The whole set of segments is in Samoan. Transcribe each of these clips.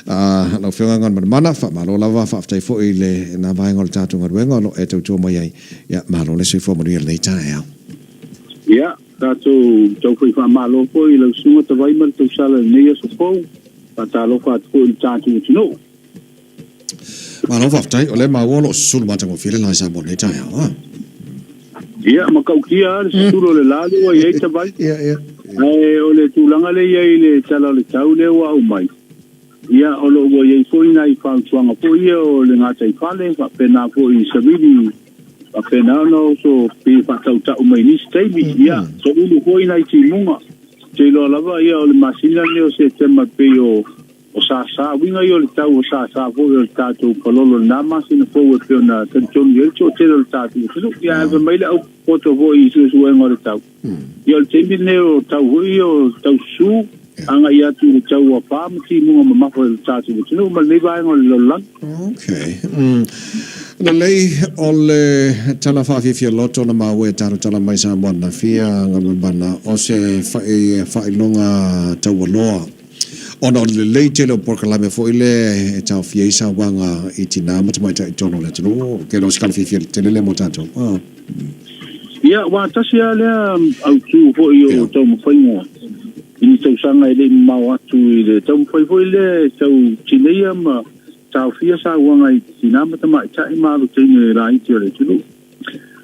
Lau Afioga Galumalemana, faamalo lava, faafetai foi i lena vaega o le tatou galuega o lo o e tautua mai ai. Ia, malo le soifua manuia i lenei taeao. Ia, tatou taufai faamalo foi i lau Susuga Tavai ma le tausala i lenei aso fou. Faatalofa atu foi i le tatou atunuu. Malo faafetai, o lea e maua o lo o susulu matagofie le la i Samoa i lenei taeao, a? Ia, matautia lava le susulu o le la lea ua i ai Tavai. Ia, ia. Ae o le tulaga lea e i ai i le Tala o le Tau lea ua aumai, ia, o lo o ua i ai foi nai fautuaga foi ia o le gataifale, faapena foi i savili, faapena ona oso pei e faatautau mai i nisi taimi. Ia, toulu foi nai timuga. Ou te iloa lava, ia, o le masina lenei o Setema pei o O sasa, uiga ia o le tau o sasa foi o le tatou palolo i lena masina fou e pei ona talitonu i ai le toatele o le tatou atunuu. Ia ae fai mai le au poto foi i suesuega o le tau. Ia o le taimi lenei o tau foi ia o tau susu agai atu i le tau ua pa ma timuga mamafa i le tatou atunuu ma lenei vaega o le lalolagi. Okay. Lelei, o le tala faafiafia loto na maua e talatala mai Samoa ananafi a Galumalemana, o se faailoga taualoa Ona o le lelei tele o polokalame foi lea e taofia ai sauaga i tina ma tamaitai i totonu o le atunuu, ou te iloa o se tala fiafia tele lea mo tatou. Ia, aua tasi lava lea autu foi o taumafaiga i ni tausaga e le i mamao atu i le taumafai foi lea e tau tineia ma taofia sauaga i tina ma tamaitai ma alo teine laiti o le atunuu.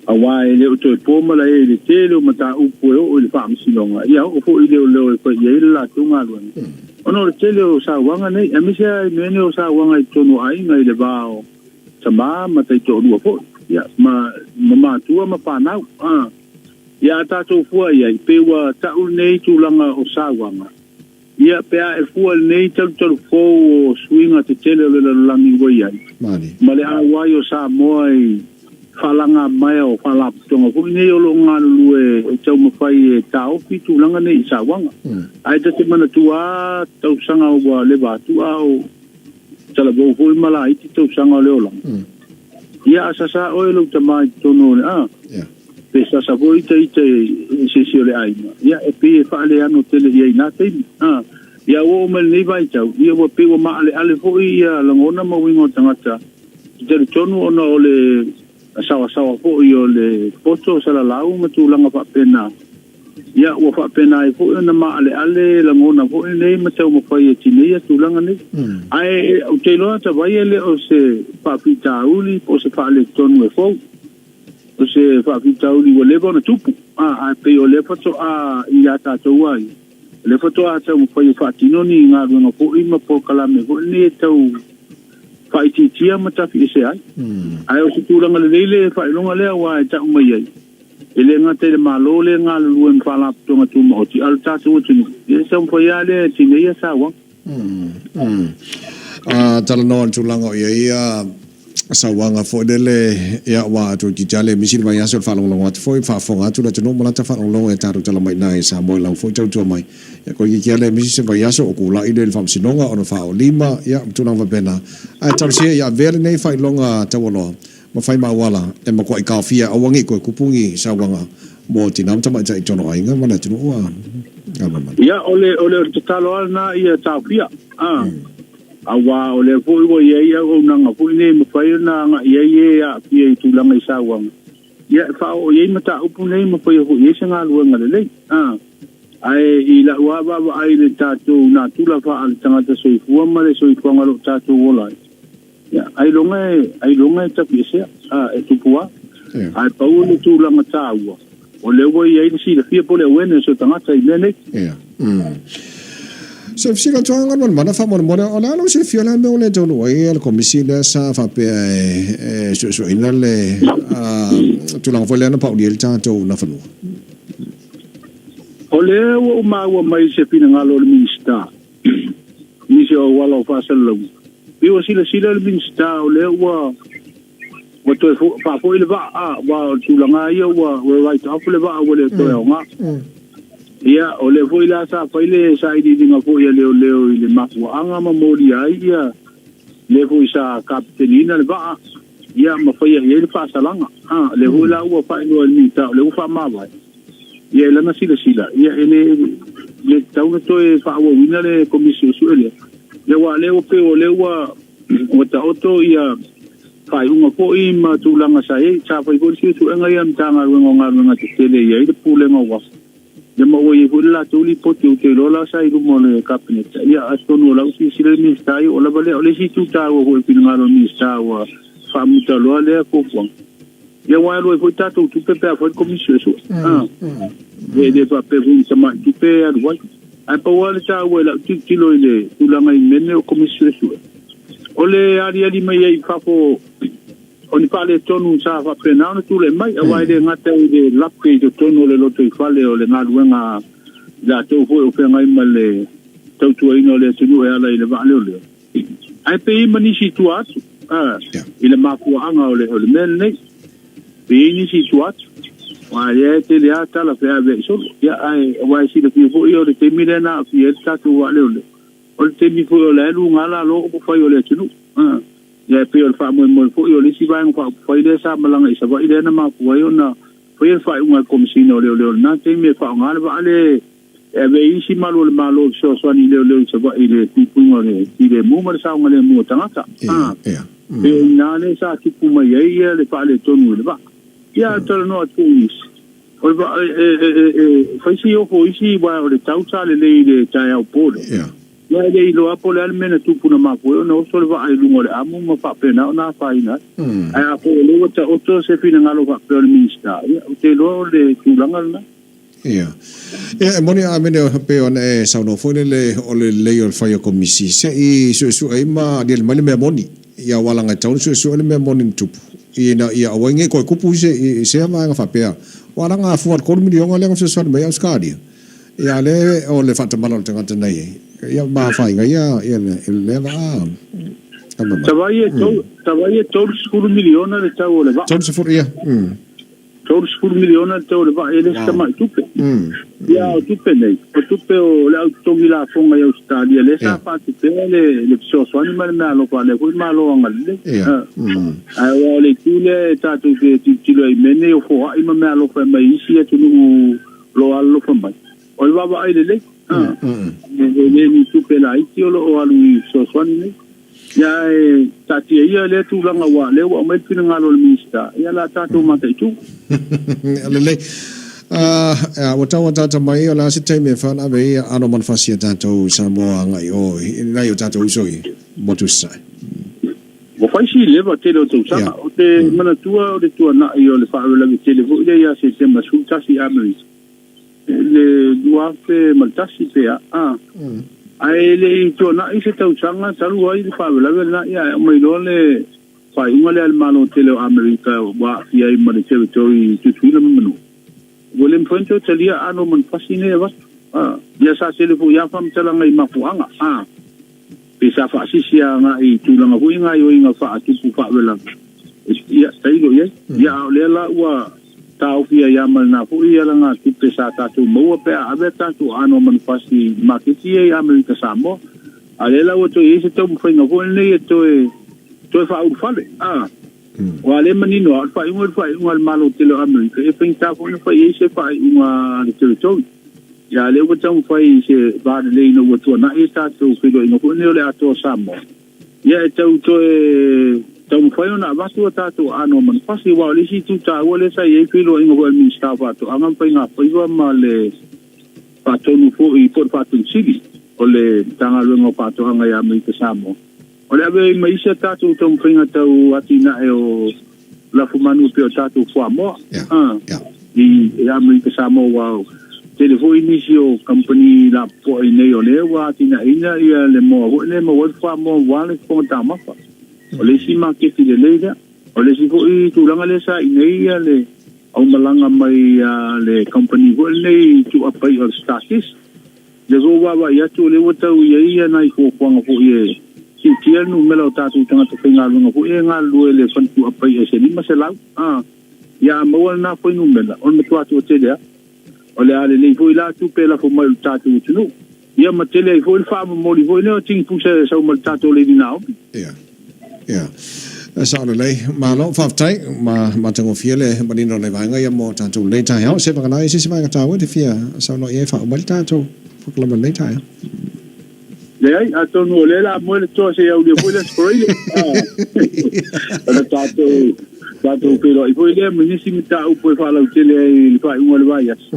Aua e le o toe po malae i le tele o mataupu e oo i le faamasinoga, ia oo foi i leoleo e fai i ai le latou galuega. Ona o le tele o sauaga nei, aemaise lava i mea nei o sauaga i totonu o aiga i le va o tama ma taitoalua foi, ia, ma, ma matua ma fanau. A, ia a tatou fua i ai, pei ua ta'u lenei tulaga o sauaga, Ia, pe a e fua i lenei talutalu fou o suiga tetele o le lalolagi ua i ai, ma le auai o Samoa i faalagamaea o faalapotopotoga foi nei o lo o galulue e taumafai e taofi tulaga nei i sauaga. Ae ta te manatua a tausaga ua leva atu a o talavou foi ma laiti tausaga o le olaga. Ia, a sasa oe lou tama i totonu o le a, Pe sasa foi ita ita i se isi o le aiga, ia, e pei e faaleano tele i ai i na taimi. A, ia ua oo mai lenei vaitau, ia ua pei ua maaleale foi ia lagona ma uiga o tagata i talitonu ona o le saoasaoa foi o le poto salalau ma tulaga faapena. Ia, ua faapena ai foi ona maaleale lagona foi nei ma taumafai e tineia tulaga nei. Ae ou te iloa Tavai e le o se faafitauli po o se faaletonu e fou. O se faafitauli ua leva ona tupu, a, ae pei o lea faatoa ia tatou a ia, o lea faatoa taumafai e faatino ni galuega foi ma polokalame foi lenei e tau faaitiitia ma tafiese ai. Ae o se tulaga lelei le faailoga lea aua e tau mai ai, e le gata i le Malo lea e galulue ma Faalapotopotoga Tumaoti, a o le tatou atunuu, ia e taumafai lava lea e tineia sauaga. A talanoa i le tulaga o i ai sauaga foi lele, ia, aua a toeitiiti lava le misi le vaiaso i le faalogologo atu foi, faafofoga atu le atunuu ma lata faalogologo i a tatou tala mai i ina i Samoa i lau foi tautua mai. Ia, toeitiiti lava le misi se vaiaso o kula'i lea i le faamasinoga ona faaolima, ia, ma tulaga faapena. Ae talosia ia avea lenei faailoga taualoa ma fai ma auala e matuai taofia aua ne i toe tupu ni sauaga mo tina ma tamaitai i totonu o aiga ma le atunuu a Gavamana. Ia, o le, o le tatalo lava lena ia taofia, a. Aua o lea foi ua i ai auaunaga foi nei e mafai ona agai i ai e aafia i tulaga i sauaga, ia e faaoo i ai mataupu nei ma faia foi i ai se galuega lelei. A, ae i lau lava vaavaai i le tatou natura faale-tagata soifua ma le soifuaga o lo o tatou ola ai, ia, ailoga e, ailoga e tafiesea, a, e tupu lava. Ae pau o le tulaga taua, O lea ua i ai le silafia po o le awareness o tagata i mea nei. Ia. Se fesili atu lava Galumalemana faamolemole, o le a lou silafia o le a mea ua le taunuu ai le Komisi lea sa faapea e suesueina le tulaga foi lea na pauli ai le tatou Nafanua? O lea ua ou maua mai se finagalo o le Minisita i nisi o auala o faasalalauga. Pei ua silasila le Minisita o lea ua Ua toe faafoi le vaa, aua o le tulaga lava ia ua write off le vaa ua le toe aoga. Ia, o lea foi la sa fai le sailiiliga foi a leoleo i le mafuaaga ma molia ai ia le foi sa kapeteniina le vaa, ia ma faia i ai le faasalaga. A, lea foi la ua faailoa e le Minisita o lea ua faamavae, ia i lana silasila, ia e le tatau ona toe faaauauina le Komisi Suesue lea. Ia aua o lea ua pei o lea ua ua taoto ia faaiuga foi ma tulaga sa i ai. Sa fai foi le suesuega ia a le Matagaluega o Galuega Tetele e i ai le Pulega o Uafu, ia ma ua i ai foi le latou lipoti ou te iloa la sa i luma o le Kapeneta. Ia atonu o la ua silasila le Minisita ia ua lava lea. O le isi itu taua foi i le finagalo o le Minisita ua faamuta loa lea fuafuaga, Ia aua e alu ai foi tatou tupe pe a fai le Komisi Suesue. E le faapea foi ni tamai tupe e alu ai. Ae pau lava le taua i lau tilotilo i le tulaga i mea nei o Komisi Suesue, o le aliali mai ai i fafo o ni faaletonu sa faapena ona tulai mai, aua e le gata i le lape i totonu o le lotoifale o le galuega a i latou foi o feagai ma le tautuaina o le atunuu e ala i le vaa leoleo. Ae pe i ai ma nisi i tua atu i le mafuaaga o le mea lenei. Pe i ai nisi i tua atu. Aua o lea e tele lava tala feaveai solo. Ia, ae aua e silafia foi o le taimi lea na aafia ai le tatou vaa leoleo, o le taimi foi o la e luga lalo upufai o le atunuu. Ia, e pei o le faamoemoe foi o le isi vaega faaupufai lea sa malaga i Savaii lea na mafua ai ona faia le faaiuga a le Komesina o Leoleo i lena taimi e faaaoga le vaa lea E ave ai isi malu o le Malo e fesoasoani i leoleo i Savaii i le puipuiga o le filemu ma le saogalemu o tagata. Ia, ia. Pei o i ina lea sa tupu mai ai ia le faaletonu i le vaa. Ia, a talanoa atu foi i nisi, o le vaa, e, e, e, e, e fai si ofo isi aua o le tau sa lelei i le taeao po lea. Ia. Ia, e le iloa po o le a le mea na tupu na mafua ai ona oso le vaa i luga o le amu ma faapena ona afaina ai. Ae a foi o lea ua taoto se finagalo faapea o le Minisita, ia, ou te iloa o le tulaga lena. Ia. Ia, e moni a Amene e pei ona e saunoa foi lele o le lelei o le fai o komisi se i suesue ai ma aliali mai le mea moni. Ia aua leaga e tatau ona suesue le mea moni na tupu ina ia aua ai nei toe tupu se i sea vaega faapea. Aua leaga a fua i le $3 miliona lea na fesoasoani mai ai Ausetalia, ia a o lea o le faatamala o le tagata na i ai, ia ma afaina ai ia lea vaa tama mai. Savaii e $30 miliona le tau o le vaa. 30, ia. $30 miliona le tau o le vaa, e le o se tamai tupe. Ia, a o tupe nei, o tupe o le au totogi lafoga i Ausetalia lea sa faatupea le fesoasoani ma le meaalofa a lea foi Malo agalelei. Ae aua o le itu lea e tatou te tilotilo ai i mea nei o foai ma meaalofa e aumai i isi atunuu o lo o alolofa mai, o le vaavaai lelei. E le ni tupe laiti o lo o alu i fesoasoani nei. Ia ae taatia ia lea tulaga aua o lea ua aumai le finagalo o le Minisita, ia o le a tatou mataitu. Lelei. Ua tau ataata mai o le a se taimi e whaanawe ai aano manufasi a tatou i Samoa agai o i nai o tatou uso i motu sasae. Ua fai si leva tele o tausaga. Ou te manatua o le tuanai o le faalavelave tele foi lea ia Setema 11 i Amerika. le 2001 pe a, a. Ae le i tuanai se tausaga talu ai le faalavelave lena, ia ae aumai loa le faaiuga lea a le Malo tele o Amerika ua aafia ai ma le territory i Tutuila ma Manua. Ua le mafai ona toe talia aano o manufasi nei e avatu. A. Ia sa tele foi lava faamatalaga i mafuaaga, a. Pe sa faasisi agai i tulaga foi gaoioiga faatupu faalavelave. Ia, tailo i ai. Ia, a o lea la ua taofi ai lava ma lena foi alagatupe sa tatou maua pe a ave a tatou aano manufasi i maketi ia i Amerika Samoa. A o lea la ua toe i ai se taumafaiga foi lenei e toe toe faaulufale. A, aua o lea e manino lava, o le faaiuga o le faaiuga a le Malo tele o Amerika, e faigata foi ona fai i ai se faaiuga a le territory. Ia, a o lea ua taumafai i se va lelei ina ua tuanai a tatou feiloaiga foi lenei o le Atoa Samoa. Ia e tau toe taumafai ona avatu a tatou aano o manufasi, aua o le isi itu taua lea sa i ai feiloaiga foi a le Minisita o Faatoaga ma Faigafaiva ma le Faatonu foi po o le Faatonu Sili o le Matagaluega o Faatoaga ia Amerika Samoa, o le ave ai ma isi a tatou taumafaiga tau atinae o lafumanu e pei o tatou fuamoa i Amerika Samoa, aua tele foi nisi o kamupani lapopoa i inei o lea ua atinaeina ia le moa foi lea e maua ai le fuamoa aua le fofoga taumafa. O le isi maketi lelei lea. O le isi foi tulaga lea sa i inei ia le aumalaga mai a le kamupani foi lenei tuuapai o le Starkist. Lea foi ua vaavaai atu o lea ua tau i ai ia nai fuafuaga foi e siitia le numera o tatou tagata faigaluega foi e galulue i le faletuapai e se 500. A, ia a maua lena fuainumera, o le matua toatele lava. O le a lelei foi la tupe e lafo mai i lo tatou atunuu. Ia ma tele ai foi le faamomoli foi lea o tinipusa e sau ma le tatou Lady Naomi. Ia. Ia. E sao lelei. Malo, faafetai. Ma matagofie le manino o le vaega ia mo tatou lenei taeao. Se vagana ai se isi vaega taua e te fia saunoa i ai e faauma ai le tatou polokalame i lenei taeao. Leai, atonu o lea o le a moe le toa seia aulia foi le Aso Faraile. Ona tatou, tatou feiloai foi lea ma nisi mataupu e faalautele ai i le faaiuga o le vaiaso.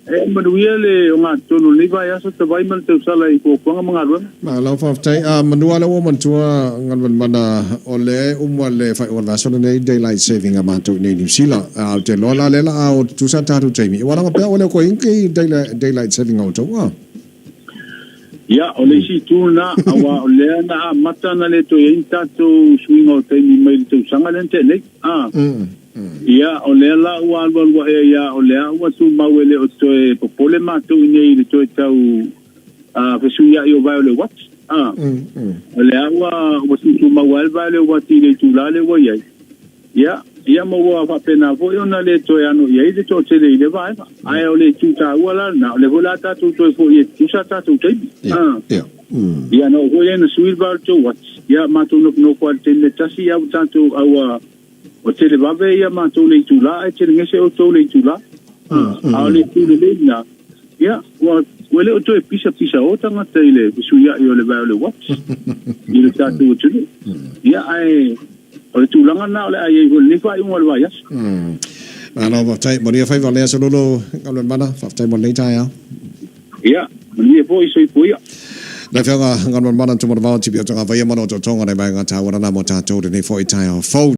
E manuia le ogatotonu o lenei vaiaso Tavai ma le tausala i fuafuaga ma galuega. Malo faafetai. A manu lava lea ua manatua Galumalemana o lea e uma le faaiuga o le vaiaso lenei daylight saving a matou i inei i Niu Sila. A ou te iloa la lea la a o tutusa tatou taimi. Ua laga pea ua le o toe i ai ni daylight saving a outou a? Ia, o le isi itu lena, aua o lea na amata ona le toe i ai ni tatou suiga o taimi mai le tausaga lea na tea nei. A. Ia, o lea la ua alualu ae ai lava, o lea ua tumau e le o toe popole matou i inei i le toe tau fesuiai o vae o le uati. A. O lea ua ua tuutumau lava le vae o le uati i le itula lea ua i ai. Ia, ia ma ua faapena foi ona le toe ano i ai le toatele i lea vaega. Ae o le itu taua la lena, o lea foi o le a tatou toe foi e tutusa a tatou taimi. Ia, ia. Ia, na oo foi lea ina sui le va o le tou uati, ia matou nofonofo lava i le taimi e tasi, ia ua tatou, a ua, ua televave ia matou i le itula ae telegese outou i le itula. A o le itu lelei lena, Ia, ua, ua le o toe pisapisa o tagata i le fesuiai o le vae o le uati i le tatou atunuu. Ia, ae o le tulaga lena o le a i ai foi i lenei faaiuga o le vaiaso. Malo faafetai. Manuia faiva o lenei aso Lolo Galumalemana. Faafetai mo lenei taeao. Ia, manuia foi, soifua ia. Le Afioga Galumalemana Tumanavao Tipi o Togavaia ma lou totoga nei vaega taua lana mo tatou lenei foi taeao fou.